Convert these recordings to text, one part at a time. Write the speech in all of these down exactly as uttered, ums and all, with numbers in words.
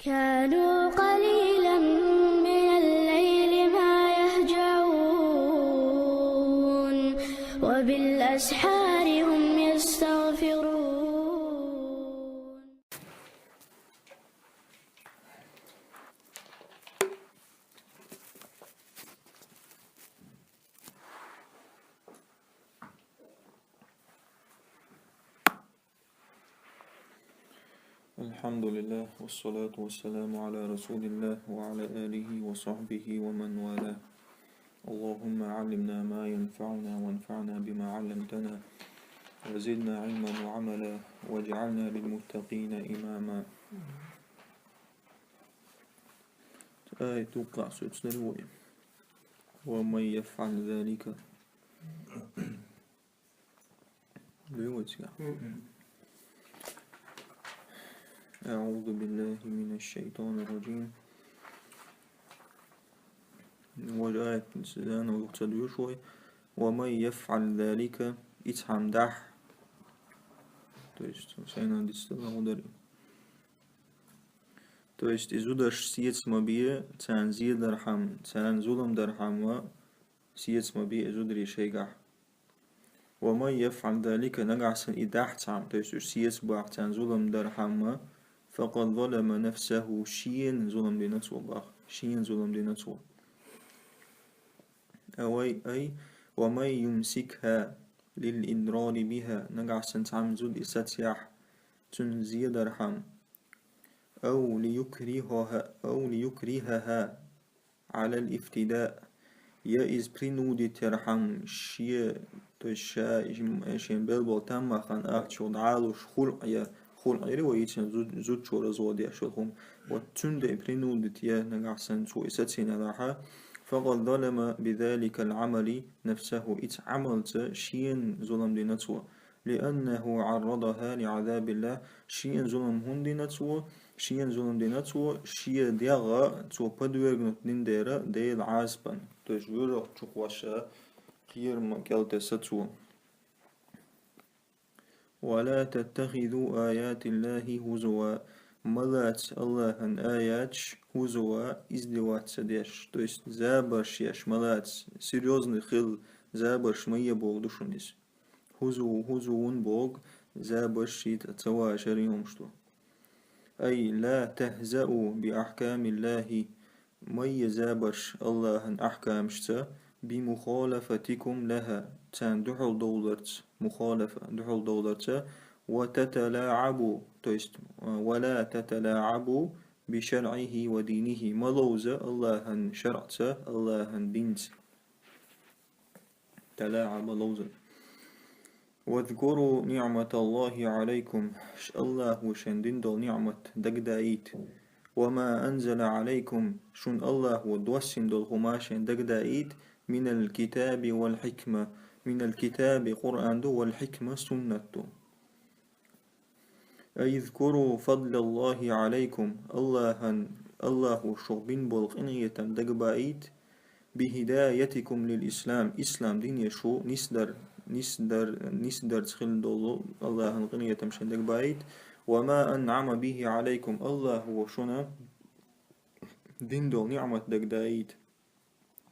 كانوا قليلا من الليل ما يهجعون، وبالأسحار هم يستغفرون. الحمد لله، والصلاة والسلام على رسول الله وعلى آله وصحبه ومن والاه. اللهم علمنا ما ينفعنا وانفعنا بما علمتنا، وزدنا علما وعملا، واجعلنا للمتقين إماما. آية توقع سوتسنا الوئي. ومن يفعل ذلك. Дуй вай цигахь. أعوذ بالله من الشيطان الرجيم. Вай аят заново юха ца доьшу вай. ومن يفعل ذلك, и цхьамма дахь. То есть, сайна дистала гӀудари. То есть, и зударш сеца ма бе, царна зе дархьама, царна зулам дархьама, сеца ма бе и зударий шайгахь. ومن يفعل ذلك, нагахь санна и дахь цхьамма, то есть уьш сеца бахь царна зулам дархьама, فقد ظلم نفسه, шена зулам дина цо бахь, шена зулам дина цо. Авай, ай, ومن يمسكها للإضرار بها, нагахь санна цхьамма зуда и сацаяхь, цунна зе дархьама, أو ليكرهها، أو ليكرهها على الافتداء. Я из принудить ярхьама, ше, то есть ша, шен белбал таммахан ахчо дӀалуш хулъ я, хулъ яри вай йийцина зуд-, зудчо развод еш йолу хӀума. Вот цуьнан и принудить я нагахь санна цо и сацийна дахьа, فقد ظلم بذلك العمل نفسه, и цу Ӏамалца шена зулам дина цо. لأنه عرضها لعذاب الله, шена зулам хӀунда дина цо, шена зулам дина цо, шен дегӀ цо подвергнуть дина дера Делан Ӏазапан. То есть вуьрхӀ чу кхоша кхерама кӀел тесна цо. ولا تتخذوا آيات الله هزوا. Ма лаца Аллахьан аяташ هزوا, издеваться деш, то есть забарш еш, ма лаца, серьёзный хила, забарш ма е бохург ду шуна иза. هزو, هزو бохург, забарш шийтта ца вашар хӀумаш ду. أي لا تهزؤوا بأحكام الله, ма е забарш Аллахьан ахькамашца, بمخالفتكم لها, царна дуьхьал довларца, мухалафа, дуьхьал довларца, وتتلاعبوا, то есть, а, ولا تتلاعبوا بشرعه ودينه, ма ловза Аллахьан шарӀца, Аллахьан динца. تلاعب, ловза. واذكروا نعمة الله عليكم, ш-, Аллахьо шайн дина долу ниӀмат дагадаийта. وما أنزل عليكم, шуна Аллахьо доссийна долу хӀума шайн дагадаийта, من الكتاب والحكمة, من الكتاب, Къуръан ду, والحكمة, суннат ду. أي اذكروا فضل الله عليكم, Аллахьан, Аллахьо шух бина болу къинхетам дагабаийта, بهدايتكم للإسلام, ислам дине шу нисдар, нисдар, нисдарца хила долу Аллахьан къинхетам шайн дагабаийта, وما أنعم به عليكم, Аллахьо шуна дина долу ниӀмат дагадаийта.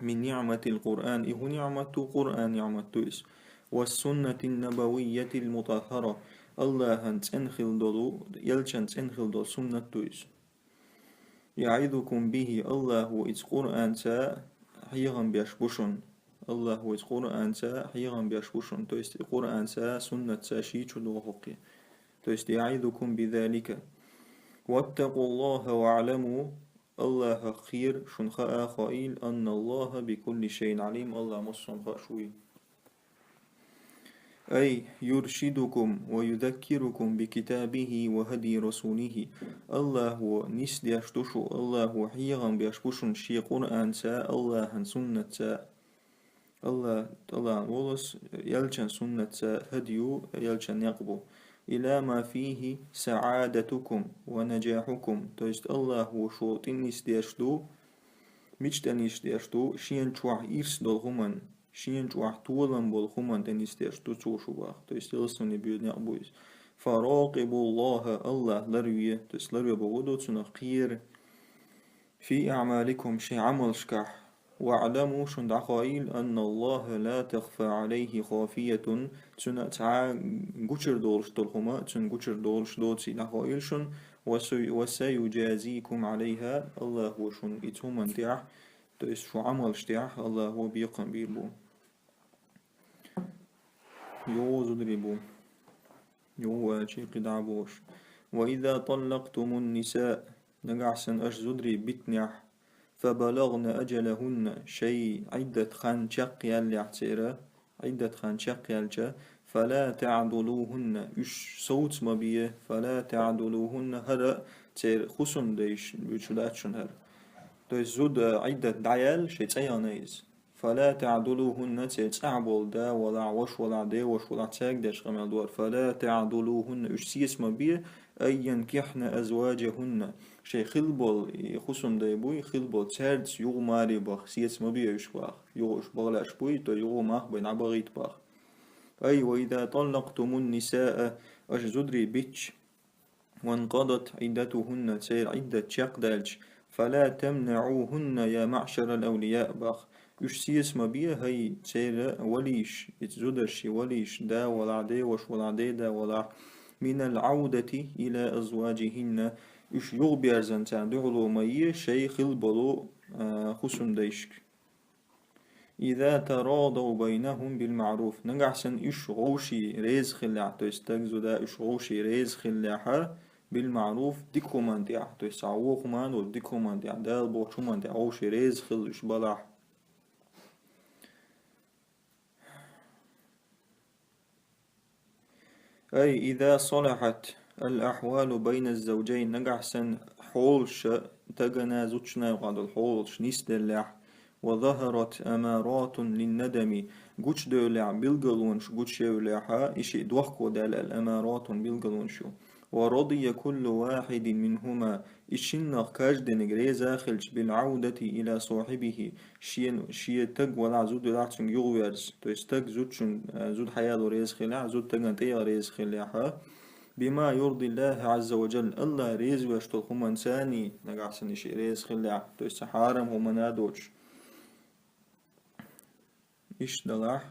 من نعمة القرآن, и хӀун ниӀмат ду, Къуръан ниӀмат ду иза. والسنة النبوية المطهرة, Аллахьан цӀена хила долу, элчан цӀена хила долу суннат ду иза. يعظكم به, Аллахьо иза Къуръанца хьехам беш бу шуна. Аллахьо иза Къуръанца хьехам беш бу шуна, то есть и Къуръанца, суннатца ший чу доху кхин. То есть يعظكم بذلك. واتقوا الله واعلموا, Аллахьах кхера, шуна хаа хоийла, أن الله بكل شيء عليم, Аллахь массо а хууш вуй. أي يرشدكم ويذكركم بكتابه وهدي رسوله. Аллахьо нисдеш ду шу, Аллахьо хьехам беш бу шуна шен Къуръанца, Аллахьан суннатца. Аллахь, Аллахьан волас, элчан суннатца, хӀадю, элчан некъ бу. إلى ما فيه سعادتكم ونجاحكم. То есть Аллахьо шу тӀе нисдеш ду, мича тӀе нисдеш ду, шена чохь ирс долу хӀуман, шена чохь толам болу хӀуман тӀе нисдеш ду цо шу боху. То есть ялсамани боьду некъ бу иза. فراقبوا الله, Аллах ларве, то есть ларве боху ду цунах кхера, في أعمالكم, шайн Ӏамалшкахь. واعلموا, шуна дӀахоийла, أن الله لا تخفى عليه خافية, цунна цхьа гучур долуш долу хӀума, цунна гучур долуш доций дӀахоийла шуна, وسي-, وسيجازيكم عليها, Аллахо шуна и цу хӀуманна тӀехь, то есть шун Ӏамалш тӀехь Аллахо бекхам бийр бу. Юха зударий бу. Юха ваьлчий кхидӀа а бохуш. وإذا طلقتم النساء, нагахь санна аша зударий битинехь, فبلغن أجلهن, шайн Ӏиддат хан чекхъяьллехь церан, Ӏиддат хан чекхъяьлча, فلا تعضلوهن, уьш совца ма бе, فلا تعضلوهن, хӀара церан хӀусамдайш вуьйцуш дац шуна хӀара. То есть зуда Ӏиддат дӀаяьлла, шайн цӀа яхна иза. فلا تعضلوهن, церан цӀахь болу да валахь, ваша валахь, деваша валахь, цаьрга деш къамел дора. فلا تعضلوهن, уьш сеца ма бе, أن ينكحن أزواجهن, шайн хилла болу и хӀусамдай буй, хилла болу цаьрца юха маре баха, сеца ма бе уьш баха. Юха уьш бахалеш буй, то юха мах бай дӀабахийта баха. أي وإذا طلقتم النساء, аша зударий битча, وانقضت عدتهن, церан Ӏиддат чекхдаьлча, فلا تمنعوهن يا معشر الأولياء баха. Уьш сеца ма бе, хӀай церан валийш, и зударши валийш, да валахь, деваша валахь, деда валахь, من العودة إلى أزواجهن, уьш юхаберзан царна дуьхьало ма е шайн хилла болу, а, хӀусамдайшка. إذا تراضوا بينهم بالمعروف, нагахь санна уьш вовший реза хиллехь, то есть стаг, зуда уьш вовший реза хиллехьа, بالمعروف, дика хӀуманна тӀехь, то есть цхьа вон хӀума а долуш, дика хӀуманна тӀехь, Дала бохучу хӀуманна тӀехь вовший реза хилла уьш балахь. أي إذا صلحت الأحوال بين الزوجين, нагахь санна хьолаша, стагана, зудчунна юкъахь долу хьолаш нисделлехь, وظهرت أمارات للندم, гучудевллехь билгалонаш гучуевллехьа, и шиъ дохко даьлла, الأمارات билгалонаш ю. ورضي كل واحد منهما, и шиннах каждениг реза хилча, بالعودة إلى صاحبه, шен, шен стаг валахь, зуда валахь, цуьнга юхаверза. То есть стаг зудчун, э, зуда хьаяло реза хиллехь, зуда стагана тӀеяха реза хиллехьа, بما يرضي الله عز وجل, Аллах реза веш долу хӀуманца, нагахь санна и шиъ реза хиллехь, то есть цхьа хьарам хӀуманна а доцуш. Иштта далахь,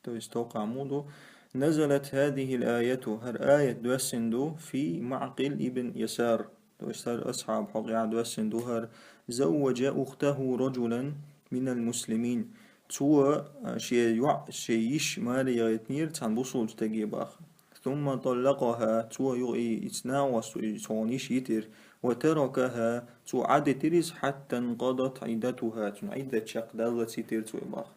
то есть токхахь муха ду, نزلت هذه الآية, хӀара аят доьссина ду, في معقل بن يسار, то есть хӀара асхьаб хьокъехь доьссина ду хӀара, زوج أخته رجلا من المسلمين. Цо, а, шен йоӀ, шен йиша маре яхийтинера цхьана бусулба стаге баха. ثم طلقها, цо юха и, и цу нахоста, и цу йишас йитира, وتركها, цо Ӏадитира иза, حتى انقضت عدتها, цуьнан Ӏиддат чекхдаллалц йитира цо и баха.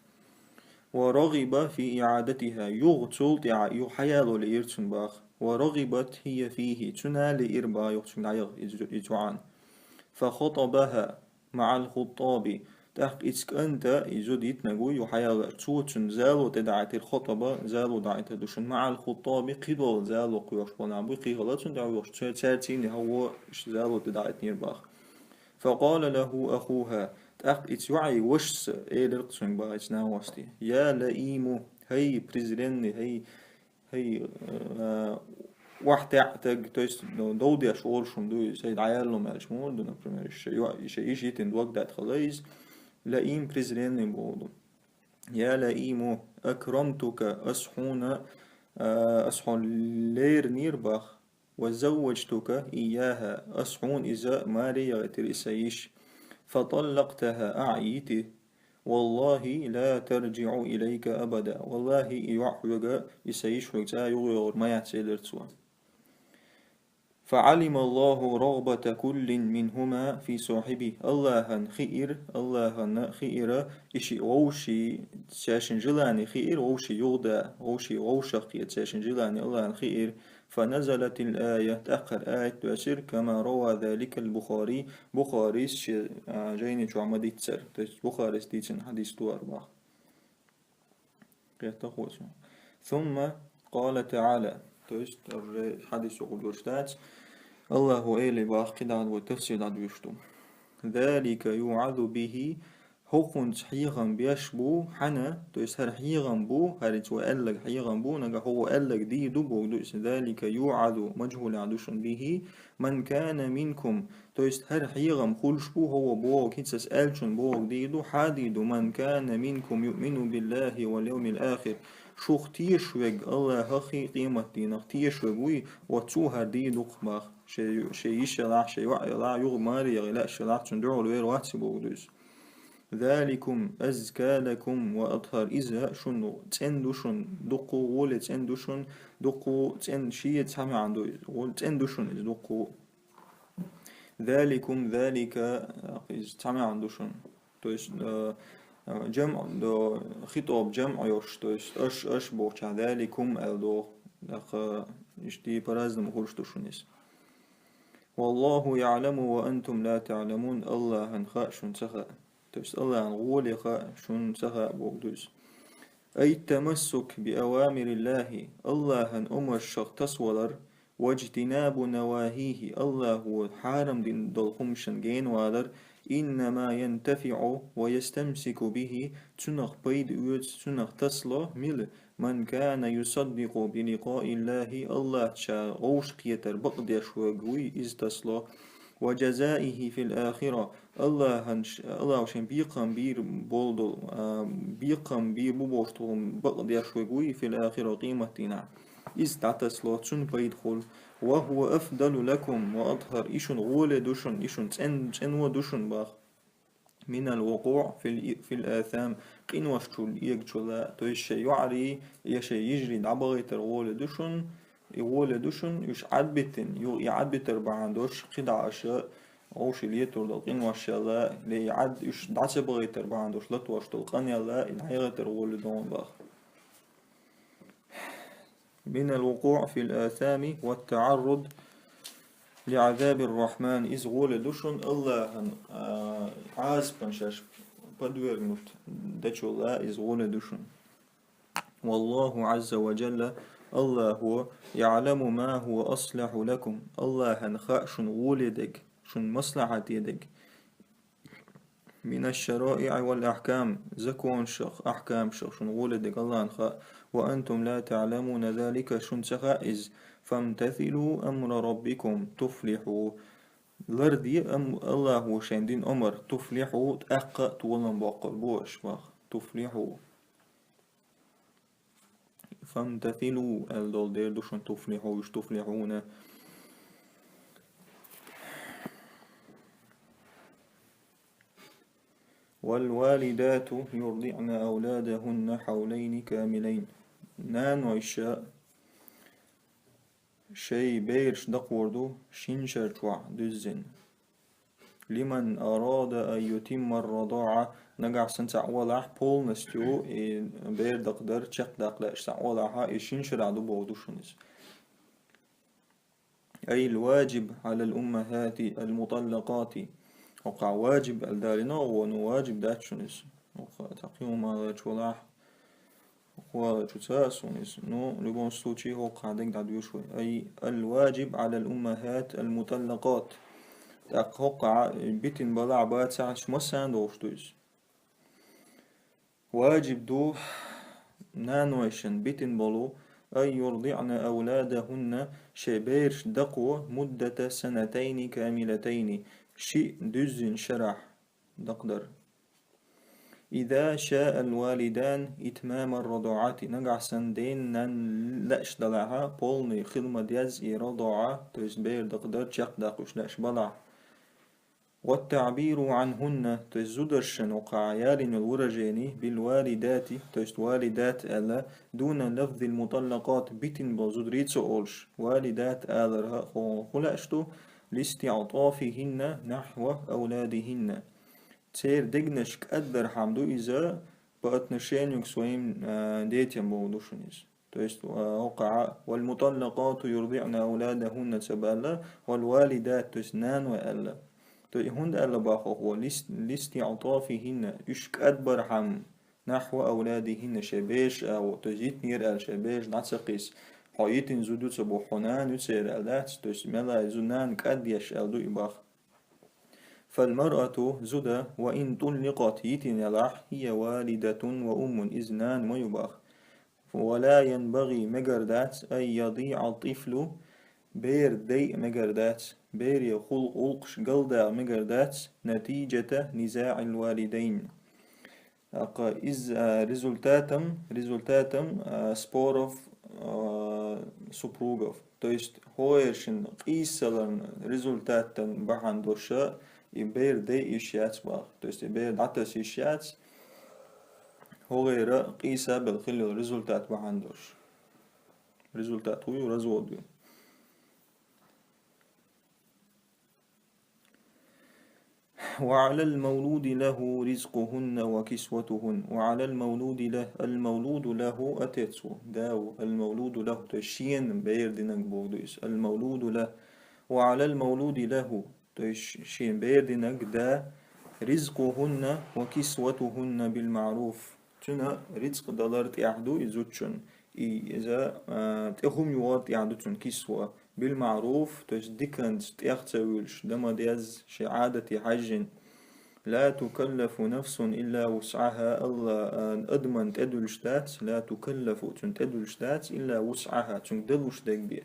ورغب في إعادتها, юха цул тӀаьхьа юха хьаяло лиира цунна баха. ورغبت هي فيه, цунна а лиира баха юха цуьнга дӀаяха и зу-, и зударий. فخطبها مع الخطاب. ТӀаккха и цу кӀанта, и зуда йитинарг ву, юха хьаяларг, цо цунна зало тӀедаӀийтира, хатаба, зало даӀийтар ду шуна, مع الخطاب, кхидолу зало кхоьхьуш болу нах буй, кхин хилла цунна тӀехь вохуш, цаьрца цхьаьна хьо ву, иштта зало тӀедаӀийтинера баха. فقال له أخوها. ТӀаккха и цу йоӀан вашас элира-кх цуьнга баха, и цу нахоста: يا لئيم, хӀай презренный, хӀай, хӀай, э, охьатаьӀа стаг, то есть, ну, дов деш волуш хӀума ду иза, хӀай дӀаяьлла хӀума аьлча, муха ду, например, шен йо-, шен йиша йитина дог даьтта хилла иза, лаим, презренный боху ду. يا لئيم أكرمتك, ас хьуна, э, ас хьо леринера баха, وزوجتك إياها, ас хьуна иза маре яхийтира, и сан йиша. فطلقتها, ахьа йити. والله لا ترجع إليك أبدا. Валлахи, и йоӀ хьоьга, и сан йиша хьоьга цкъа а юхайогӀур ма яц, элира цо. فعلم الله رغبة كل منهما في صاحبه. Аллахьан хиира, Аллахьан хиира, и шиъ вовшийн, цаьршиннан желание хиира, вовшийн юхада, вовшийн вовшах кхета цаьршиннан желание Аллахьан хиира. فنزلت الآية, тӀаккха аят доьссира, كما روى ذلك البخاري, Бухарис шен, а, жайни чохь ма-дийццара, то есть Бухарис дийцина хьадис ду хӀара баха. Кхетта хӀоца. ثم قال تعالى, то есть, уже хьадис юкъа доьшуш дац, Аллахьо элира баха, кхидӀа вай тафсир дӀадоьшуш ду. ذلك يوعظ به хӀокхунца хьехам беш бу хьона, то есть хӀара хьехам бу, хӀара цо аьлларг хьехам бу, нагахь хӀокхо аьлларг дийр ду бохург ду иза. ذلك يوعظ, мажхӀул ду шуна, به من كان منكم, то есть хӀара хьехам хуьлуш бу хӀокхо бохург, хӀинца ас аьллачун бохург дийр ду, хьан дийр ду, من كان منكم يؤمن بالله واليوم الآخر, шух тешаш верг, АллахӀах а къематдийнах тешаш верг вуй, вот цо хӀара дийр ду-кх боху. Шен, шен йиша елахь, шен йоӀ елахь, юха маре яхе лаьаш елахь, цунна дуьхьал вер вац бохург ду иза. ذلكم أزكى لكم وأطهر, иза шуна цӀена ду шуна, дуккха а гӀоле цӀена ду шуна, дуккха а цӀена, шен цхьа маьӀна ду иза, гӀоле цӀена ду шуна иза дуккха а. ذلكم, ذلك, иза цхьа маьӀна ду шуна. То есть, э, э, джамъ, до, хитоб джамъ йолуш, то есть, аш, аш бохучохь, ذلكم аьлла догӀу. ТӀаккха иштта по-разному хуьлуш ду шуна иза. والله يعلم وأنتم لا تعلمون, АллахӀана хаьа, шуна ца хаьа. То есть, АллахӀана гӀоле хаьа, шуна ца хаьа бохург ду иза. أي التمسك بأوامر الله, АллахӀан омаршах тасавалар, واجتناب نواهيه, АллахӀо хьарам дина долу хӀуманашна генавалар, إنما ينتفع ويستمسك به, цунах пайда оьцу, цунах тасало мила, من كان يصدق بلقاء الله, АллахӀах ша вовшахкхетар бакъдеш верг вуй, иза тасало, وجزائه في الآخرة, АллахӀан ш-, АллахӀо шен бекхам бийр болу долу, а, бекхам бийр бу бохуш долу хӀума бакъдеш верг вуй, في الآخرة, къематдийнахь. Иза дӀатасало, цунна пайда хуьлу. وهو أفضل لكم وأطهر, и шуна гӀоле ду шуна, и шуна цӀен-, цӀено ду шуна боху. من الوقوع في ال-, في الآثام, къинош чу эгачул а, то есть шайн йоӀарий я шайн йижарий дӀабахийтар гӀоле ду шуна, и гӀоле ду шуна, уьш Ӏадбитина, юха и Ӏадбитар бахьана долуш кхидӀа аша вовший летор долу къиношел а, ле и Ӏад уьш дӀа ца бахийтар бахьана долуш латош долу къинел а, и дӀаяхийтар гӀоле ду боху. من الوقوع في الآثام والتعرض لعذاب الرحمن, иза гӀоле ду шуна АллахӀан, а, Ӏазапана шаьш подвергнуть дечул а, иза гӀоле ду шуна. والله عز وجل, АллахӀо, يعلم ما هو أصلح لكم, АллахӀана хаьа шуна гӀоле дерг, шуна маслахьате дерг. من الشرائع والأحكام, законашах, ахькамашах шуна гӀоле дерг АллахӀана хаьа. وأنتم لا تعلمون ذلك, шуна ца хаьа иза. فامتثلوا أمر ربكم تفلحوا. Ларде ам-, АллахӀо шайна дина омар, تفلحوا, тӀаккха а толам боккхур бу аша боху. تفلحوا. فامتثلوا аьлла долу дера ду шуна تفلحوا, уьш تفلحون. والوالدات يرضعن أولادهن حولين كاملين. Нанойша шайн бераш дакхор ду шина шар чохь дуьззина. لمن أراد أن يتم الرضاعة, нагахь санна цхьаъ валахь, полностью и бер дакхадар чекхдаккха лаьаш цхьаъ валахь, и шина шарахь ду бохург ду шуна иза. أي الواجب على الأمهات المطلقات. ХӀокхахь ваджиб аьлла далийна, ну, ваджиб дац шуна иза. ХӀокхахь такхиум аларчу валахь, хӀокху аларчу ца а суна иза. Ну, в любом случае, хӀокхахь дерг дӀадоьшу вай. أي الواجب على الأمهات المطلقات. ТӀаккха хӀокхахь битина балахь бацахь, массарна долуш ду иза. Ваджиб ду нанойшна битина болу, أن يرضعن أولادهن, шайн бераш дакхо, مدة سنتين كاملتين, шиъ дуьззина шарахь дакхадар. إذا شاء الوالدان إتمام الرضاعة, нагахь санна ден-нанна лаьаш далахьа, полный хила ма деза и радоӀа, то есть бер дакхадар, чекхдаккха уьш лаьаш балахь. والتعبير عنهن, то есть зударшна хӀокхахь ялийна йолу выражение, بالوالدات, то есть валидат аьлла, دون لفظ المطلقات, битина болу зударий ца олуш, валидат аларх хӀун лаьаш ду, لاستعطافهن نحو أولادهن. Церан дегнаш кӀаддархьама ду иза по отношению к своим, а, детям бохург ду шуна иза. То есть, а, хӀокхахь, والمطلقات يرضعن أولادهن ца баьлла, والوالدات, то есть наной аьлла. То есть хӀунда аьлла боху хӀокхо, لاستعطافهن, уьш кӀадбархьама, نحو أولادهن, шайн бераш агӀо, то есть йитинера аьлла шайн бераш дӀа ца кхийса. Хьо йитина зуда ю ца боху, хьо нана ю церан аьлла дац, то есть мелла а зуда нана кӀадъеш аьлла ду и боху. فالمرأة, зуда, وإن طلقت, йитина ялахь, هي والدة وأم, иза нана ма ю бах. ولا ينبغي, мегар дац, أن يضيع الطفل, бер дайа мегар дац, бере гӀул-, гӀулакхаш галдаха мегар дац, نتيجة نزاع الوالدين. ТӀаккха из, а, результатом, результатом, а, споров, а, супругов. То есть, хӀокхерчун къийсаларна результатан бахьан долуш, и бер дайа йиш яц бах. То есть, и бер дӀатаса йиш яц, хӀокхеран къийса бен хилла йолу результат бахьан долуш. Результат хӀун ю? Развод ю. وعلى المولود له رزقهن وكسوتهن. وعلى المولود له, المولود له, отец ву, да ву, المولود له, то есть шена бер динарг бохург ду иза. المولود له. وعلى المولود له, то есть шена бер динарг да, رزقهن وكسوتهن بالمعروف. Цуьнан рицкъ далар тӀехь ду и зудчун. И иза, а, тӀе хӀума йогӀур тӀехь ду цуьнан, кисва. بالمعروف, то есть диканца, тӀех ца вуьйлуш, дан ма дезза, шен Ӏадате хьаьжжина. لا تكلف نفس إلا وسعها, Алла, а, адамна тӀедуьллуш дац, لا تكلف, цунна тӀедуьллуш дац, إلا وسعها, цуьнга далуш дерг бен.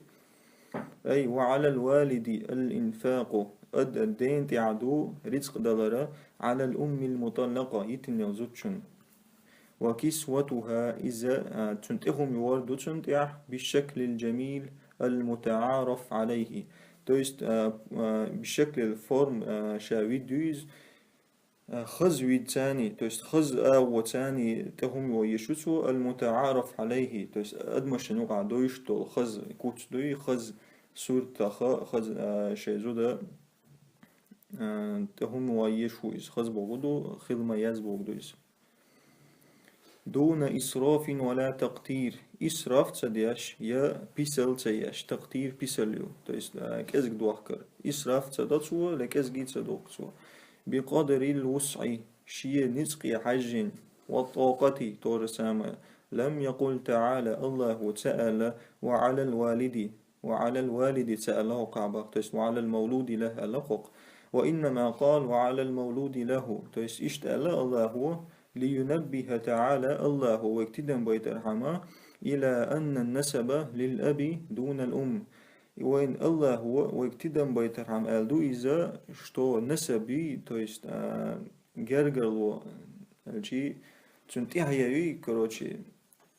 أي وعلى الوالد الإنفاق, ад-, дена тӀехь ду рицкъ далар, على الأم المطلقة, йитина йолу зудчун. وكسوتها, иза, а, цуьнан тӀе хӀума йогӀур ду цунна тӀехь, بالشكل الجميل المتعارف عليه. То есть, а, а, بالشكل, форма, а, ша вид ю иза, а, хаза вид царний, то есть хаза агӀо царний тӀе хӀума йогӀуш ю цо, المتعارف عليه, то есть адамашна юкъахь довш долу хаза куц дуй, хаза суртаха, хаза, а, шайн зуда, а, тӀе хӀума йогӀуш ву иза, хаза бохург ду, хила ма еза бохург ду иза. دون إسراف ولا تقتير. Исраф ца деш, я писал ца еш, тактир писал ю, то есть, а, кӀезиг дохкар. Исраф ца до цо, я кӀезиг ца дохку цо. بقدر الوسع, шен ницкъе хьаьжжина, والطاقة, то же самое. لم يقل تعالى, Аллахо ца аьлла, وعلى الوالد, وعلى الوالد ца аьлла хӀокхахь бах, то есть وعلى المولود له аьлла хӀокху. وإنما قال وعلى المولود له, то есть иштта аьлла Аллахо, لينبه تعالى, Аллахо вайга тидам байтархьама, إلى أن النسب للأب دون الأم. Вайн Аллахо вайга тидам байтархьама аьлла ду иза, что насаб, то есть, а, гергарло, а, чи, цуьнан тӀаьхье ю, короче,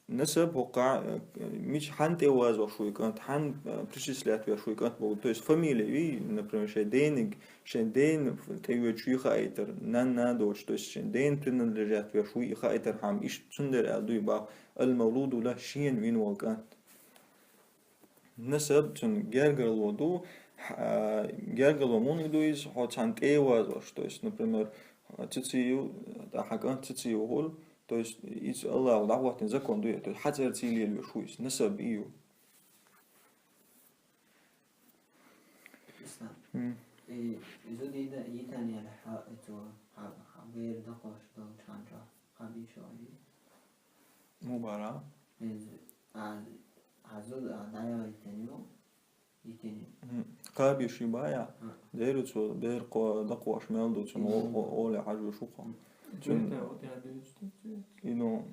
насаб хӀокхахь, а, мича, хьанна тӀе вазош ву и кӀант, хьанна, а, причислять веш ву и кӀант бохург. То есть фамилия ю, например, шайн дениг, шайн дена тӀе йоьдуш ву и хаийтар, нанна доцуш, то есть шайн дена принадлежать веш ву и хаийтархьама, иштта цундела аьлла ду и бах, المولود له, шена вина волу кӀант. Насаб цуьнан гергарло ду, хьа-, гергарло муьлханиг ду иза, хьо цхьанна тӀе вазош, то есть, например, циций ю, хьан кӀант циций ву хӀур, то есть иза Аллахо дӀахӀоттийна закон ду, то есть хьан цӀарций лелош ву иза, насаб и ю. Ислам. М. И, и зуда йита-, йитина яьлла хьа-, и цо хьа-, хьан бер дакхош долчу хьан чохь хьан бийшо вай? Мубара? Иза, а, а зуда, а, дӀаяла йитина ю, йитина ю. М. Кхаба йиш ю бах я? А. Дера цо бер кхо-, дакхош мел ду, цунна Мгм. о-, о-, оле хьажош ву кхо. Мгм. Цунна Цуьнан тӀе, тӀе дуьйцу, тӀе дуьйцу. И, ну,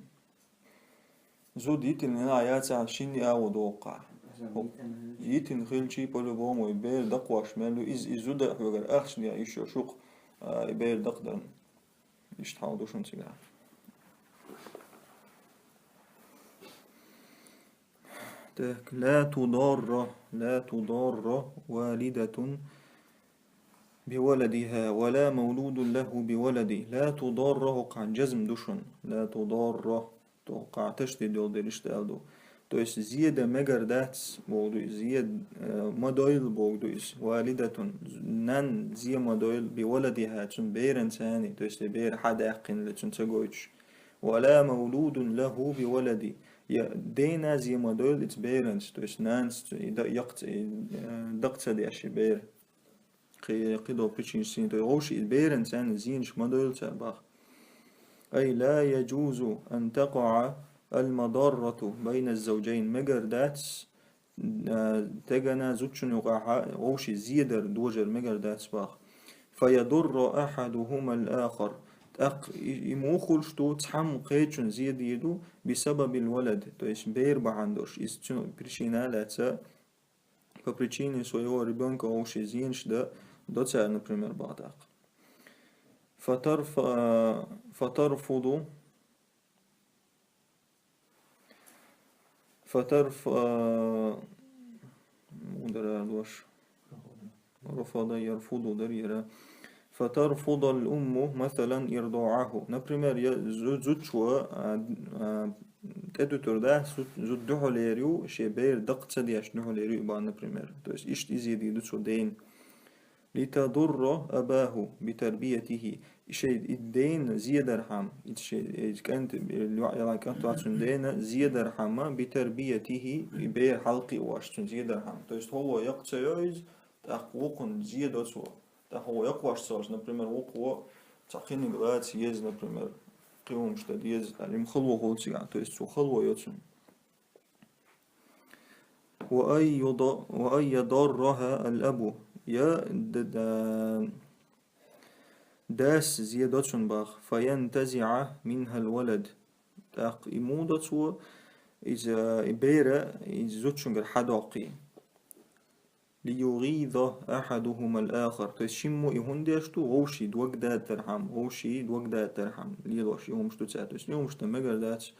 зуда йитина яц, а шина агӀо доху кхахь. Аса Хо-, йитина хилча. Йитина хилчий, по-любому, и бер дакхош мел ю, иза, и зуда хьоьгара ахча дехьа йиш йолуш ву-кх, а, и бер дакхадарна. Иштта хьал ду шуна цигахь. Так, لا تضار, لا تضار والدة بولدها ولا مولود له بولده. لا تضار, хӀокхахь джазм ду шуна. لا تضار. ТӀаккха ташдид йолу дерриш даьлла ду. То есть, зе дан мегар дац, боху ду иза, зе, э, ма дойла, боху ду иза, والدة, нанна зе ма дойла, بولدها, цуьнан беран царний, то есть, и бер хьан даьккхина ле цуьнан ца гойтуш. ولا مولود له بولده. Я дена зе ма дойла иза беранца, то есть, нанас цу-, и да-, яккха ца-, и, э, дакха ца деш и бер. Кхи-, кхидолу причинаш сийна, то есть вовшийн беран царна зенаш ма дойла цара бах. أي لا يجوز أن تقع المضرة بين الزوجين. Мегар дац, а, тегана зудчун юкъахьа вовшийн зе дар дожар мегар дац бах. فيضر أحدهما الآخر. ТӀаккха и, и муха хуьлуш ду, цхьамма кхечун зе дийр ду, بسبب الولد, то есть бер бахьана долуш, иза цу причина лаьцна, по причине своего ребёнка вовшийн зенаш дан до цара, например, бахьа тӀаккха. فترف-, فترفض فترف-, а, муха дара дош. رفض يرفض дара яра. فترفض الأم مثلا إرضاعه. Например, я зу-, зудчо, а, а, тӀедуьтур да, зу-, зуда дуьхьал ер ю, шен бер дакъа ца деш дуьхьал ер ю и бан, например. То есть иштта и зе дийр ду цо дена. لتضر أباه بتربيته. Шен и дена зе дархьама, и шен, и кӀант, йоӀ яла кӀант вац цуьнан дена, зе дархьама, بتربيته, и бер хьалкхиош цуьнан зе дархьама. То есть хӀолло яккха ца йо иза, тӀаккха вукхунна зе до цо. ТӀаккха хӀолло яккхош ца волуш, например, вукхо цхьа кхиниг лаца еза, например, кхин хӀумаш дан деза, аьлла, и хало хуьлу цигахь, то есть цо хало йо цунна. وأن يض-, وأن يضرها الأب. Я д-, д-, дас зе до цунна бахьа. فينتزع منها الولد. ТӀаккха и муха до цо, иза, и бер, иза зудчуьнгара хьадоккху. ليغيظ أحدهما الآخر. То есть шиммо и хӀунда деш ду, вовшийн дог датархьама, вовшийн дог датархьама лелош и хӀумаш ду цара. То есть и хӀумаш дан мегар дац.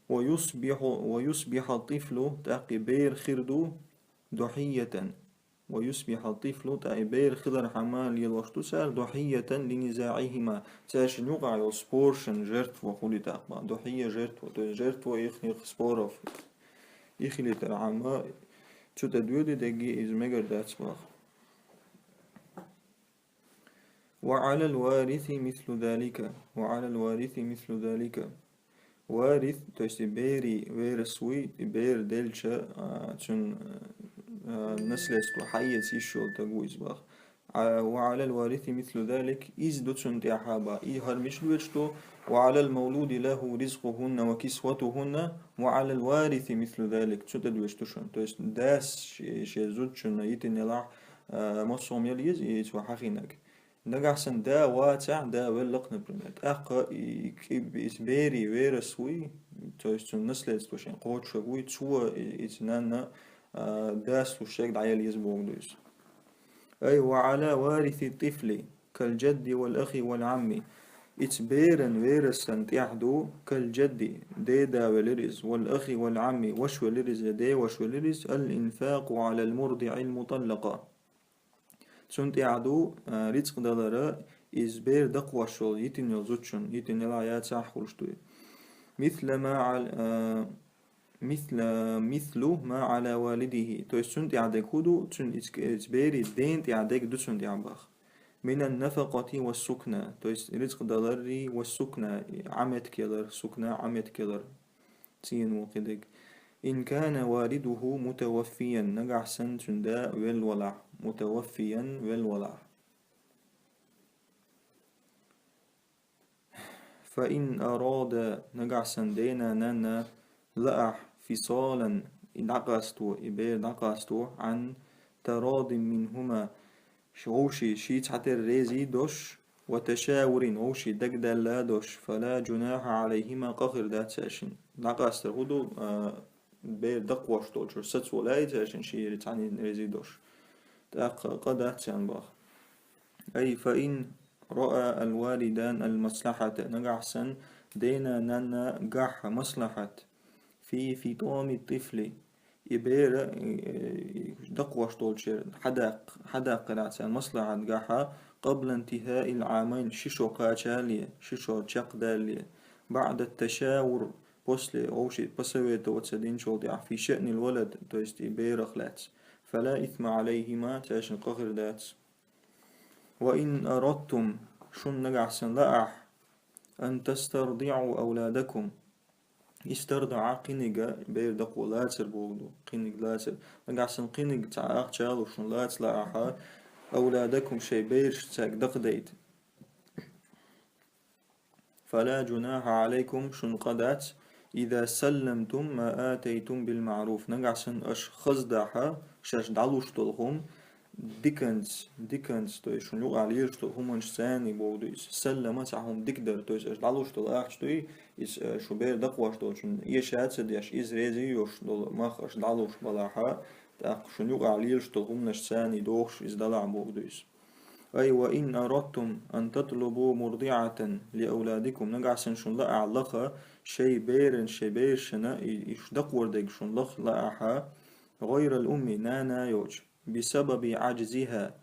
ويصبح، ويصبح الطفل, тӀаккха и бер хир ду, ضحية. ويصبح الطفل, тӀаккха и бер хилархьама лелош ду цара, ضحية لنزاعهما. Цаьршинна юкъахь йолу споршан жертва хуьлу тӀаккха бан. ضحية жертва, то есть жертва ихних споров. И хилийтархьама, цу тӀе доьду дерриге иза мегар дац бахьа. وعلى الوارث مثل ذلك. وعلى الوارث مثل ذلك. Варис, то есть и берийн верас вуй, и бер делча, а, цуьнан, а, наследство хьаэца йиш йолу стаг ву иза бахьа. А, وعلى الوارث مثل ذلك, иза ду цунна тӀехь бахьа. И хӀара мича доьдуш ду, وعلى المولود له رزقهن وكسوتهن وعلى الوارث مثل ذلك. Цу тӀе доьдуш ду шуна. То есть дас ше-, шен зудчунна йитина елахь, а, массо а хӀума яла еза, и цо хьахийнарг. Нагахь санна да вацахь, да веллакх, например. ТӀаккха и, и, и, иза берийн верас вуй, то есть цуьнан наследство шен кхочушъярг вуй, цо и, иза нанна, а, дас луш шега дӀаяла еза бохург ду иза. أي وعلى وارث الطفل كالجد والأخ والعم. Иза беран верасан тӀехь ду, كالجد, ден да велира иза, والأخ والعم, ваша велира иза, ден ваша велира иза, الإنفاق على المرضع المطلقة. Цунна тӀехь ду, а, рицкъ далара, иза бер дакхош йолу, йитина йолу зудчунна, йитина елахь яцахь хуьлуш ду и. مثل ما عل-, а, مثل, مثل ما على والده. То есть цунна тӀехь дерг хӀун ду, цуьнан иза, иза берийн ден тӀехь дерг ду цунна тӀехь бахьа. من النفقة والسكنى. То есть рицкъ даларрий, والسكنى, Ӏаметтиг ялар, сукна, Ӏаметтиг ялар. ЦӀено кхидерг. إن كان والده متوفيا, нагахь санна цуьнан да велла валахь, متوفيا, велла валахь. فإن أرادا, нагахь санна дена, нанна лаахь, فصالا, и дӀакъасто, и бер дӀакъасто, عن تراض منهما, ш-, вовшийн шиъ цхьатерра реза дош, وتشاور, вовшийн дагадалла дош, فلا جناح عليهما, къа хир дац цаьршинна. ДӀакъастар хӀун ду, а, бер дакхош долчуьра сацо лаьий цаьршинна шиъ цхьаьннан реза дош. ТӀаккха къа дац царна бахьа. أي فإن رأى الوالدان المصلحة, нагахь санна дена, нанна гахь маслахьат, في فطام الطفل, и бер, э, дакхош долчуьра хьадаккх-, хьадаккхарехь царна маслахьат гахь, قبل انتهاء العامين, ши шо кхачале, ши шо чекхдале, بعد التشاور, после, вовшийн посоветоваться динчул тӀаьхьа, في شأن الولد, то есть и берах лаьцна, فلا إثم عليهما, цаьршинна къа хир дац. وإن أردتم, шуна нагахь санна лаахь, أن تسترضعوا أولادكم, استرضع, кхиниг, бер дакхо лацар бохург ду, кхиниг лацар. Нагахь санна кхиниг цхьа ахча а луш шуна лаца лаахь, أولادكم, шайн бераш цаьрга дакхадайта. فلا جناح عليكم, шуна къа дац, إذا سلمتم ما آتيتم بالمعروف, нагахь санна аша хаза дахь, шаьш дӀалуш долу хӀума, диканца, диканца, то есть шуна юкъахь лелаш долу хӀуманаш царний боху ду иза. Саллама цхьа хӀума дика дар, то есть аша дӀалуш долу ахча дуй, иза, э, шу бер дакхош долчун эша ца деш, иза реза йош долу мах аша дӀалуш балахьа, тӀаккха шуна юкъахь лелаш долу хӀуманаш царний дохуш иза далахь боху ду иза. Ай, ва ин арадтум ан татлубу мурдиатан ли авладикум, нагахь санна шуна лаахь лаха, шайн беран, шайн берашна, и, и шу дакхор дерг шуна лаха лаахьа, гӀайрал умми, нана йоцу, бисабаби аджзиха,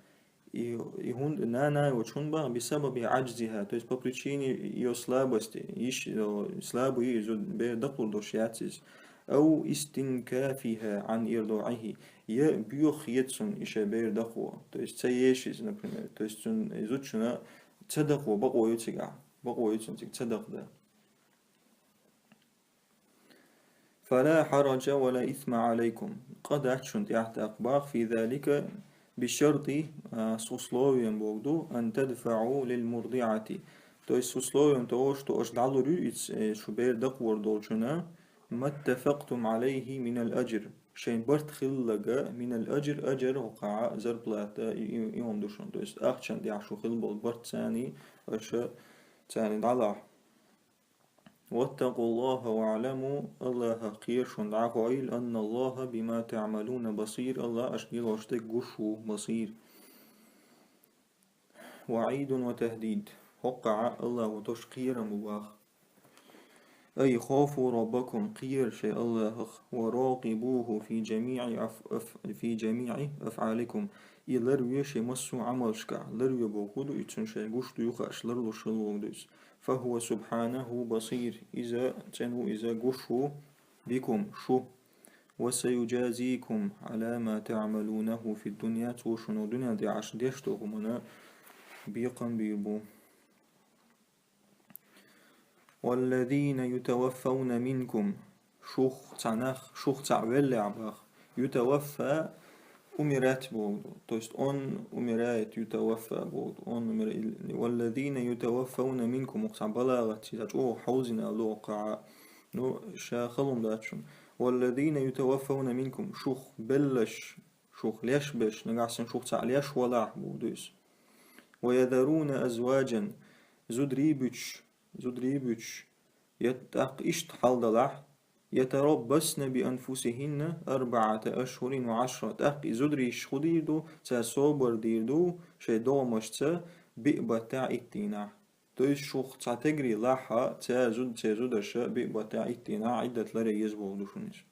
и, и хӀун-, нана йоцу хӀун баха, бисабаби аджзиха, то есть по причине её слабости, йиш, э, слабый иза бер дакхур долуш яц иза. Ау истинкафиха ан ирдоихи, я боьха хета цунна и шайн бер дакхо, то есть ца еш иза, например, то есть цунна и зудчунна ца дакхо бакъо ю цигахь, бакъо ю цунна цига ца дакха дан. Фала хараджа ва ла исма алайкум. Къа дац шуна тӀехь тӀаккха баха фи залика бишарти, а, с условием боху ду, ан тадфау лил мурдиати. То есть с условием того, что аша дӀалур ю иза, э, шу бер дакхор долчунна, маттафактум алайхи минал аджр. Шайн барт хилларг, минал аджр, аджр хӀокхахь зарплата, и, и, и хӀума ду шуна. То есть ахчан тӀехь шу хилла болу барт царний, аша царний дӀалахь. Ваттакъуллаха ва'ламу, Аллахах кхера шуна дӀахоуьйту, анналлаха бима та'малуна басир, Аллах аша лелош дерг гуш ву, басир. Ва'идун ва тахдид. ХӀокхахь Аллахо тосуш кхерам бу баха. Ай, хафу раббакум, кхера шайн Аллахах, ва ракъибуху фи жами'и аф-, аф-, фи жами'и аф'аликум. И ларве шайн массо а Ӏамалшкахь, ларве боху ду, и цунна шайн гуш ду юха аша ларлуш хила вогу ду иза. Фахуа субхьанаху басир, иза цӀена ву, иза гуш ву бикум, шу. Ва саюджазикум ала ма та'малунаху фид дунья, цо шуна дуьнен тӀехь аша деш долу хӀуманна бекхам бийр бу. Валлазина ютаваффавна минкум, шух цхьа нах, шух цхьаъ веллехь баха. Ютаваффа, умирать боху ду. То есть он умирает, ютаваффа боху ду. Он умира-, валлазина ютаваффавна минкум, укх цхьа балагӀат, цхьа чӀогӀа хьовзина лоху кхаъ. Ну, ша халун дац шуна. Валлазина ютаваффавна минкум, шух беллаш, шух леш беш, нагахь санна шух цхьаъ леш валахь боху ду иза. Ва язаруна азваджан, зударий буьтуш, зударий буьтуш, я тӀаккха иштта хьал далахь, ятараббасна би анфусихинна арба'ата ашхурин ва ашра, тӀаккха и зударий хӀун дийр ду, цара собар дийр ду шайн догӀмашца биъ баттахь итт дийнахь. То есть шух цхьа тегри лахьа, цара зуд-, церан зударша биъ баттахь итт дийнахь Ӏиддат ларъян еза боху ду шуна иза.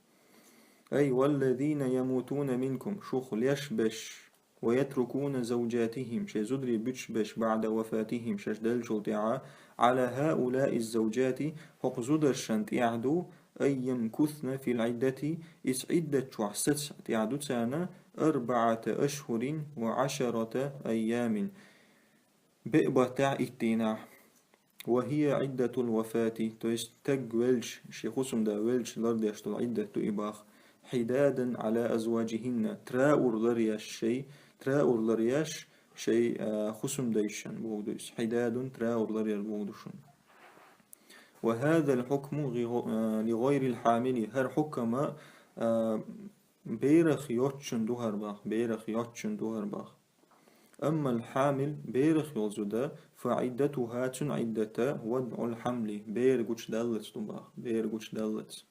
Ай, валлазина ямутуна минкум, шух леш беш, ва ятрукуна завджатихим, шайн зударий буьтуш беш, ба'да вафатихим, шаьш деллачул тӀаьхьа, ала хаулаи завджати, хӀокху зударшан тӀехь ду, ай ямкусна фил Ӏиддати, иза Ӏиддат чохь саца тӀехь ду царна, арба'ата ашхурин ва ашарата айямин. Беа баттахь итт дийнахь. Ва хия Ӏиддатул вафати, то есть таг велча, шен хусамда велча лардеш долу Ӏиддат ду и бах. Хьидадан Ӏала азваджихинна, траур ларъеш шай, траур ларъеш шай, а, хусамдайшан боху ду иза. Хьидадун траур ларъяр боху ду шуна. Ва хазал хьукму гӀи-, а, ли гӀайрил хьамили, хӀара хьукма, а, берах йоцчун ду хӀара бах, берах йоцчун ду хӀара бах. Аммал хьамил, берах йолу зуда, фа Ӏиддатуха, цуьнан Ӏиддата, вадъул хьамли, бер гучудаллалц ду бах, бер гучудаллалц.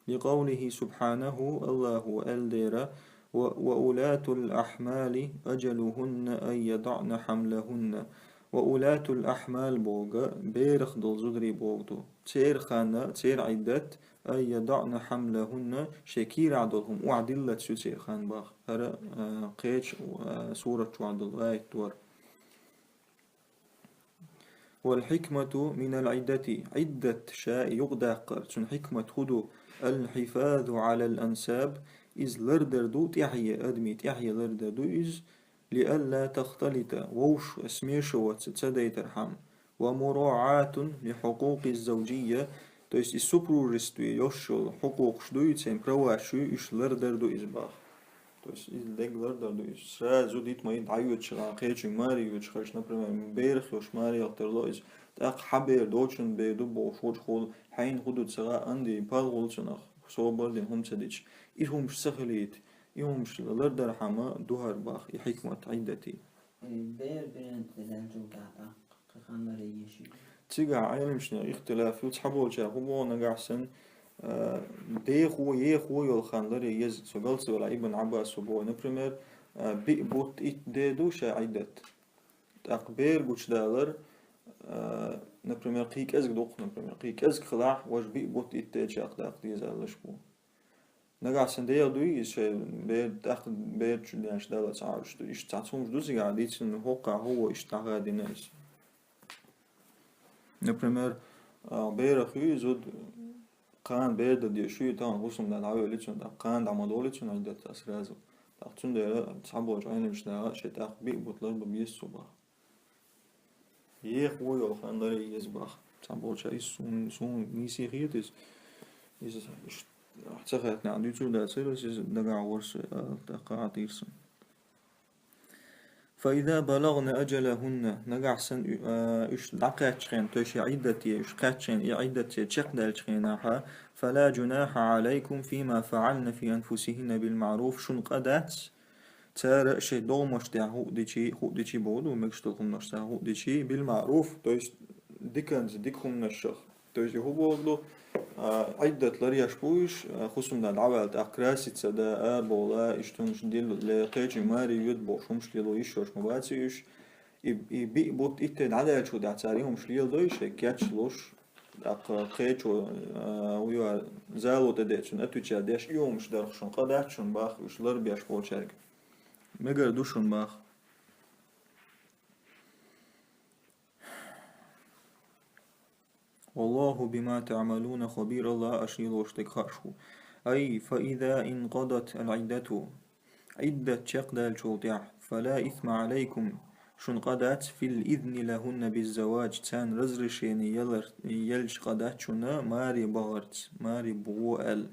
Ликъавлихи субхьанаху, Аллахо аьлла дера, ва, ва улатул ахьмали аджалухунна ан ядаъна хьамлахунна. Ва улатул ахьмал боху, берах долу зударий боху ду. Церан хан, церан Ӏиддат, ай ядаъна хьамлахунна, шайн кийрахь долу хӀума охьадиллалц ю церан хан бах. ХӀара, а, кхечу, а, сурат чохь долу аят вара. Вал хьикмату минал Ӏиддати, Ӏиддат ша юкъадаккхар, цуьнан хьикмат хӀун ду, ал хьифазу Ӏалал ансаб, иза лардар ду тӀаьхье, адамийн тӀаьхье лардар ду иза, лиалла тахталита, вовшах смешиваться ца дайтархьама, ва мураъатун ли хьукъукъи завджийя, то есть и супружестве йолуш йолу хьукъукъаш дуй, церан праваш юй, уьш лардар ду иза бах. То есть иза дегга лардар ду иза. Сразу дитма и дӀайоьдуш гӀан кхечуьнга маре йоьдуш хилча, например, берах йолуш маре ялтарло иза. ТӀаккха хьан бер доцун бер ду бохуш, вочу хул, хьайна хӀун ду ца гӀа, анди, пал гӀул цунах, собар дина хӀума ца дича. И хӀумаш ца хилийта. И хӀумаш лардархьама ду хӀара бах, и хьикмат Ӏиддатий. Э, бер биран тӀе даьлча тӀаккха кхы хан ларъе еза ший. Цигахь Ӏеламнаха ихтилаф ю, цхьаболчара хӀун боху, нагахь санна, э, дехо, ехо йолу хан ларъе еза. Цу галцвала Ибн Ӏаббаса боху, например, э, биъ бутт итт де ду ша Ӏиддат. ТӀаккха бер гучудалар, э, например, кхин кӀезиг ду-кх, например, кхин кӀезиг хилахь, важа биъ бутт итт дечех даккха дезаллаш бу. Нагахь санна дехар дуй иза шайн бер, тӀаккха бер чу деш далла ца Ӏаш ду. Иштта цхьа хӀумаш ду цигахь дийцина, хӀокхахь хӀун ву иштта дӀахадийна иза. Например, а, берах ю иза зуда, кхана бер дан дезаш ю, тахана хӀусамда дӀавоьллий цунна, тӀаккха кхана дӀа ма доллий цунна Ӏиддат сразу. ТӀаккха цундела цхьаболчу Ӏеламнаха шайн тӀаккха биъ бутт ларба беза цо бах. Ехо йолу хан ларъе еза бах. Цхьаболчара иза суна, суна нийса хета иза. Иза иш-, ца хаьттинехь дуьйцур дацара, иза дагахь вара со, а, тӀаккха а дийр сан. فإذا بلغن أجلهن, нагахь санна, уь-, а, уьш дӀакхаьччхьана, то есть и Ӏиддате, уьш кхаьччхьана, и Ӏиддате чекхдаьллачхьана, فلا جناح عليكم فيما فعلن في أنفسهن بالمعروف, шуна къа дац, цара шайн догӀмаш тӀехь хӀуъ дичи, хӀуъ дичи боху ду, мегаш долу хӀуманаш цара хӀуъ дичи, بالمعروف, то есть диканца, дика хӀуманашах. То есть и хӀун боху ду, а, Ӏиддат ларъеш бу уьш, а, хӀусамда дӀаваьлла тӀаккха краситься дан, арабовла, иштта хӀуманаш дилла, кхечуьнга маре йоьду бохуш хӀуманаш лело йиш йолуш ма бац уьш. И, и биъ бутт итт де дӀадаьллачул тӀаьхьа цара и хӀуманаш леладой шайн кечлуш, тӀаккха кхечо, а, вуьйр зало тӀедеъчунна отвечать деш, и хӀуманаш дарх шуна къа дац шуна бах, уьш ларбеш болчаьрга. Мегар ду шуна бах. والله بما تعملون خبير, Аллах аша лелош дерг хууш ву. أي فإذا انقضت العدة, Ӏиддат чекхдаьллачул тӀаьхьа, فلا إثم عليكم, шуна къа дац, في الإذن لهن بالزواج, царна разрешение ялар-, елча къа дац шуна маре бахарца, маре бахо аьлла.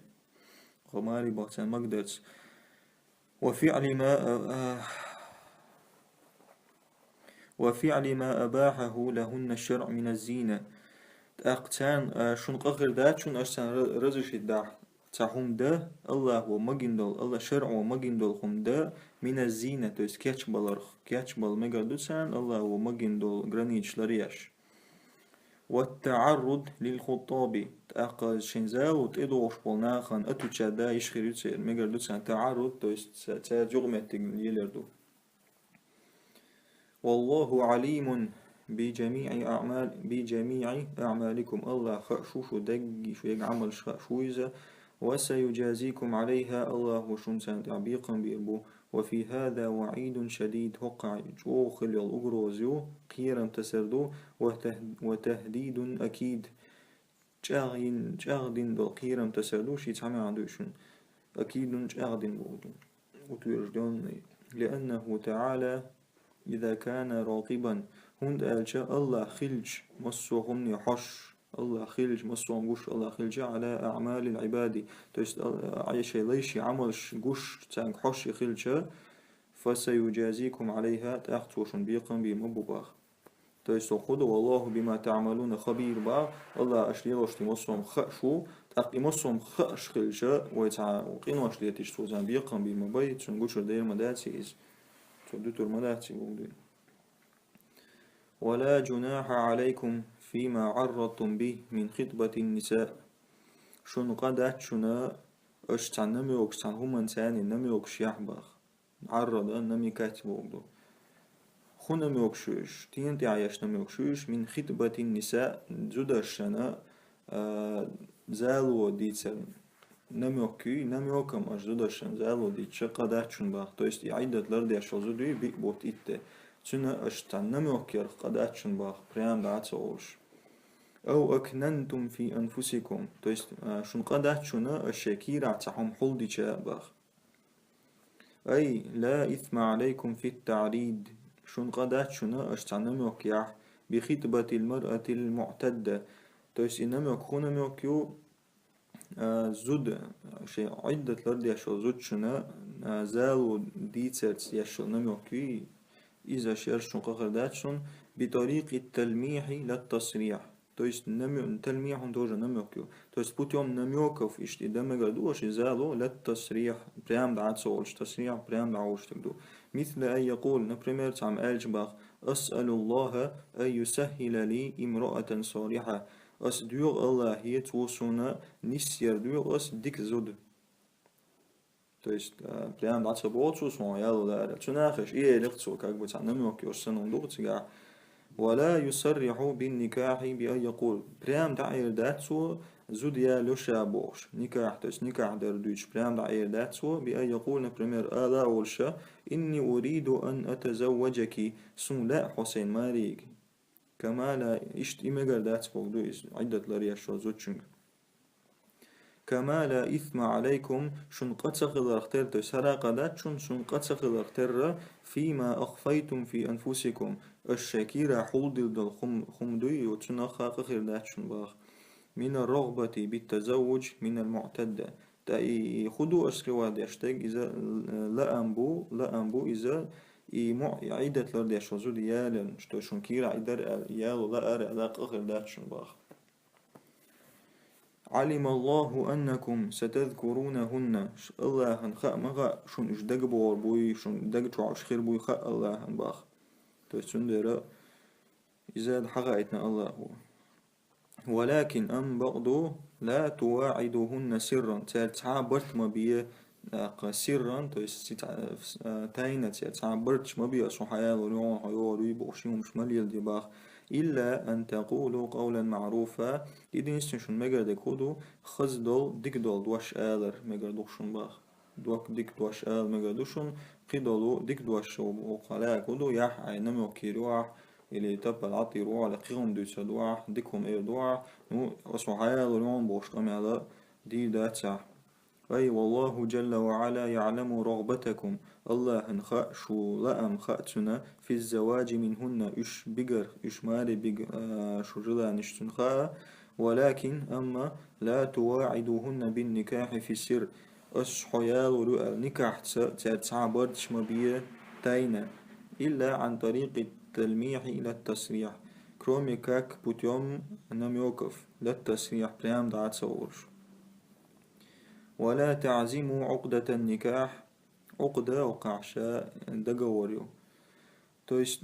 Кхо маре баха царна магадарца. وفعل ما, а, а, وفعل ما أباحه لهن الشرع من الزينة. ТӀаккха царна, а, шуна къа хир дац шуна, аша царна ра-, разрешить дахь, цхьа хӀума дан, Аллахо магийна долу, Аллах шарӀо магийна долу хӀума дан, من الزينة, то есть кечбаларх, кечбала мегар ду царна, Аллахо магийна долу границаш ларъеш. والتعرض للخطاب, тӀаккха шайн зало тӀедогӀуш болу нахана отвечать дан йиш хир ю церан, мегар ду царна таӀарруд, то есть ца-, цаьрца юкъаметтиг лелар ду. والله عليم بجميع أعمال، بجميع أعمالكم, Аллах хууш ву шу дерриг, шу ерг Ӏамалш хууш ву Иза, وسيجازيكم عليها, Аллахо шуна царна тӀехь бекхам бийр бу. وفي هذا وعيد شديد, хӀокхахь чӀогӀа хила йолу угроза ю, кхерам тасар ду, وته-, وتهديد أكيد, чӀагӀйина, чӀагӀдина долу кхерам тасар ду, ши цхьа маьӀна ду шуна. أكيد, чӀагӀдина боху ду. Утверждённый. لأنه تعالى إذا كان راقبا, хӀунда аьлча Аллах хилча массо а хӀумане хьожуш, Аллах хилча, массо а хӀума гуш Аллах хилча, على أعمال العباد, то есть, а, шайн лайши Ӏамалш гуш, цаьрга хьожуш и хилча, فسيجازيكم عليها, тӀаккха цо шуна бекхам бийр ма бу бах. То есть, хӀун ду, والله بما تعملون خبير бах, Аллах аша лелош дерг массо а хууш ву, тӀаккха и массо а хууш хилча, вай цхьа къинош летийча, цо царна бекхам бийр ма бай, цунна гучур дер ма дац иза. Цо дуьтур ма дац и боху ду. ولا جناح عليكم فيما عرضتم به من خطبة النساء. Шуна къа дац шуна, аша цхьа намёкаш, цхьа хӀуманца намёкаш яхь бах. Ӏаррада намекать боху ду. ХӀун намёкаш ю уьш? Тена тӀехь еш намёкаш ю уьш? من خطبة النساء, зударшна, а, зало дийцар намёк ю, намёком аша зударшна зало дийцча къа дац шуна бах. То есть и Ӏиддат лардеш йолу зуда ю, биъ бутт итт де. Цуьнан аша цхьа намёк ярх къа дац шуна бах, прям дӀа а ца олуш. أو أكننتم في أنفسكم, то есть, а, шуна къа дац шуна, аша шайн кийрахь цхьа хӀума хьулдича бах. أي لا إثم عليكم في التعريض. Шуна къа дац шуна, аша цхьа намёк яхь, بخطبة المرأة المعتدة. То есть и намёк хӀун намёк ю, а, зуда, шайн Ӏиддат лардеш йолу зудчунна, а, зало дийцарца еш йолу намёк ю, иза аша ярх шуна къа хир дац шуна, بطريق التلميح لا التصريح. То есть намё-, тальмихьун тоже намёк ю. То есть путём намёков иштта и дамагар ду, аш иза ло, ла тасрих, прям дӀа ца волуш, тасрих, прям дӀа волуш стаг ду. Мисла ан якъул, например, цхьамма аьлча бах, асъалуллаха ан юсаххила ли имраатан салиха. Ас доьху Аллахе, цо суна нисъяр доьху ас дика зуда. То есть, а, прям дӀа ца боху цо, суна яло лаьара. Цу нахаша и элира цо, как бы цхьа намёк йолуш санна ду цигахь. Ва ла юсарриху бин никахьи би ан якъул. Прям дӀаэр дац цо, зуда яло ша бохуш. Никахь, то есть никахь дар дуьйцуш, прям дӀаэр дац цо, би ан якъул, например, ала а волуша, инни уриду ан атазавваджаки, суна лаьа хьо сайна маре йига. Кама ла, иштта и мегар дац боху ду иза, Ӏиддат ларъеш волу зудчуьнга. Кама ла исма Ӏалайкум, шун къа ца хиларх терра, то есть хӀара къа дац шун, шун къа ца хиларх терра, фима ахфайтум фи анфусикум, аша шайн кийрахь хьулдина долу хӀум-, хӀума дуй, цунах къа хир дац шун баха. Мина рагӀбати бит тазаввуж мина муътадда. ТӀа и, и хӀун ду аша хи ван деш дерг, иза, э, лаам бу, лаам бу иза, и муъ-, и Ӏиддат лардеш волу зуда ялан, что шун кийрахь и дара аьлла, яло лаара аьлла къа хир дац шун баха. Ӏалималлаху аннакум сатазкурунахунна. Ш-, Аллахьан хаа ма хаьа, шун уьш дагабохур буй, шун дага чохь уьш хир буй хаьа Аллахьан баха. То есть цундела иза хьахаийтина Аллахо. Валакин, амма бакъду, ла туваӀидухунна сирран. Цаьрца цхьа а барт ма бе, тӀаккха сирран, то есть ци-, а, тайна цаьрца цхьа а барташ ма бе, ас хьо хьаялор ю, хьо йогӀур юй бохуш, и хӀумаш ма леладе баха. Илла ан такъулу къавлан маъруфа. Единственное, шун мегар дерг хӀун ду, хаза долу, дика долу дош алар мегар ду шун баха. Доккха дика дош ала мегар ду шун, кхидолу дика дош шу боху лаьа хӀун ду, яхь, ай намёк кийр ю ахь, или тапал Ӏатир ву, или кхин хӀума дуьйцур ду ахь, дика хӀума эр ду ахь, ну, ас хьо хьаялор ю бохуш къамел дийр дац ахь. Ай, валлаху джалла ва Ӏала яъламу рагӀбатакум. Аллахьан хаьа шу лаам, хаьа цуьнан, фи заваджи минхунна, уьш бигар, уьш маре бига, а, шу желанеш цуьнан хаьа. Валакин, амма, ла туваӀидухунна бин никахьи фи сирр. Ас хьо ялор ю аьлла никахьца цаьрца цхьа а барташ ма бе тайна. Илла ан тарикъи талмихьи ила тасрих. Кроме как путём намёков, ла тасрих, прям дӀа ца волуш. Ва ла таъзиму Ӏукъдатан никахь. Ӏукъда, вакхахь ша договор ю. То есть,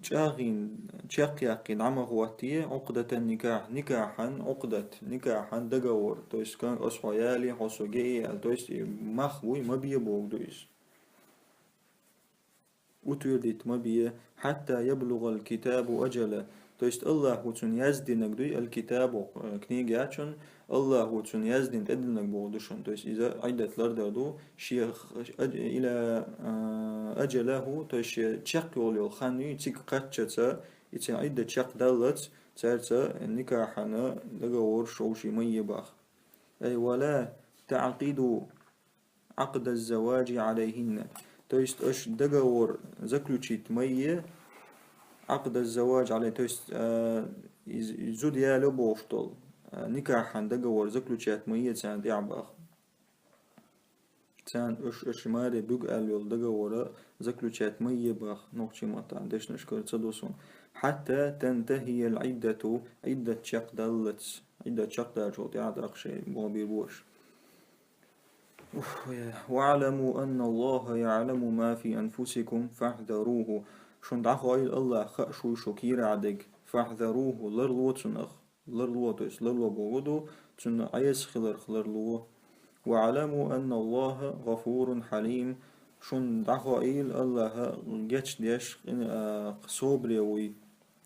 чӀагӀйина, чекхъяьккхина дӀа ма хӀоттае, Ӏукъдатан никахь, никахьан, Ӏукъдат, никахьан договор. То есть, кан ас хьо яли, хьо со геи аьлла. То есть, и мах вуй, ма бе боху ду иза. Утвердить ма бе, хьатта яблугӀал китабу аджала. То есть, Аллахо цунна яздинарг дуй, аль-китабу, э, книга яцун, Аллахо цунна яздина тӀедиллинарг боху ду шуна. То есть, иза Ӏиддат лардар ду, шен х-, адж-, ила, э, аджалаху, то есть, шен чекхйолу йолу хан юй, цига кхаччалц, и цуьнан Ӏиддат чекхдаллалц, цаьрца никахьана договор шовший ма е баха. Ай, ва ла таъкъиду Ӏакъда заваджи Ӏалайхинна. То есть, аш договор заключить ма е, Ӏакъда заваджи Ӏалай-, то есть, а, из-, из зуда яло бохуш долу, а, никахьан договор заключать ма е царна тӀехь баха. Царна аш, аш маре буьгу аьлла йолу договора заключать ма е баха, нохчийн маттахь дешнаш кара ца до суна. Хьатта тантахиял Ӏиддату, Ӏиддат чекхдаллалц, Ӏиддат чекхдаллачул тӀаьхьа тӀаккха шайн боху бийр бу аш. Ух, я. «ВаӀламу анна Аллаха яӀламу ма фи анфусикум, фахьзаруху». Шун дӀахоийла, Аллах хаа шу, шу кийрахь дерг. «Фахьзаруху», ларло цунах. Ларло, то есть ларло боху ду, цунна Ӏеса хиларх ларло. «ВаӀламу анна Аллаха гъафурун хьалим». Шун дӀахоийла, Аллаха гечдеш, къин-, а, собаре вуй.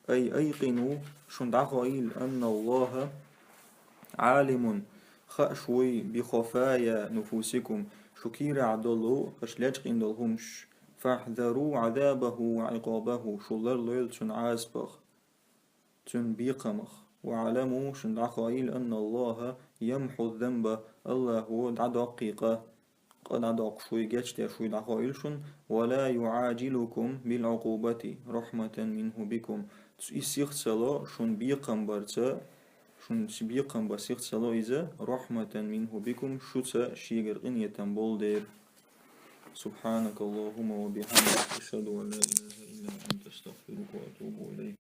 Ай, айкъину, шун дӀахоийла, анна Аллаха Ӏалимун, хаа шу вуй, би хафая нуфусикум, шу кийрахь долу, аша лечкъина долу хӀумаш. «Фахьзару Ӏазабаху ва Ӏикъабаху», шу ларлойла цуьнан Ӏазапах, цуьнан бекхамах. «ВаӀламу», шун дӀахоийла, анна Аллаха ямхьу занба, Аллахо дӀадоккхий къа. Къа дӀадоккхуш вуй, гечдеш вуй дӀахоийла шуна. «Ва ла юӀаджилукум бил Ӏукъубати рахьматан минху бикум». И сих ца ло шун бекхам барца, шун бекхам бар сих ца ло иза, рахьматан минху бикум, шуца шегара къинхетам болу дера. Субхьанакаллахумма ва бихьамдик, ашхаду ан ла илаха илла анта, астагъфирука ва атубу илайк.